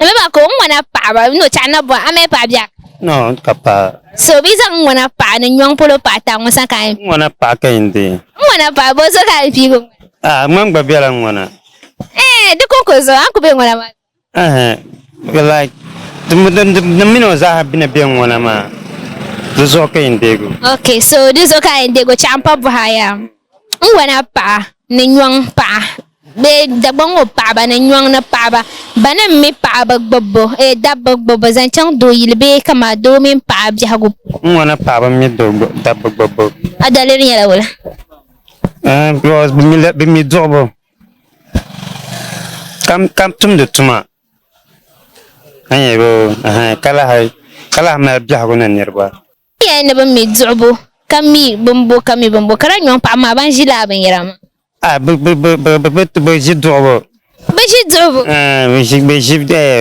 Di mi maa ka o ŋmana paɣaba no chaɣ na bɔ a mali paɣa bia. No n ka paɣa. So bɛ zaŋ n ŋmana paɣa ni nyɔŋ polo paɣa tab ŋɔ sani ka a yɛn. N ŋmana paɣa ka yɛn deei. N ŋmana paɣa bɔ so ka a yɛn piigi ŋmana. Ah ŋmani gba bela n ŋmana. Eh di konko zuɣu a ni ku be ŋmana maa. Ɛhɛn like di mini o zaaha bina be n ŋmana maa di zuɣu ka yɛn deegi o. Ok so di zuɣu ka a yɛn deegi o chaɣ m pa bɔhi a yaa n ŋmana paɣa ni nyɔŋ paɣa. Bee Dagbaŋ ŋɔ paɣaba ni nyɔŋ ni paɣaba banim mi paɣaba gbubbu eh dabba gbubbu zaŋ chaŋ doo yili bee kaman doo mini paɣa biɛhigu. N ŋɔ ni paɣaba mi dabba gbubbu. A daliri nyɛla wula? Eh because bɛ mi duɣibu ka tumdi tuma ka lahi mali biɛhigu ni niriba. Yɛli ni bɛ mi duɣibu ka mi bini bo ka mi bini bo ka di nyɔŋ paɣaba maa ban ʒi lala binyɛra maa. A bɛ ʒi duɣibu. Bɛ ʒi duɣibu. Bɛ ʒi.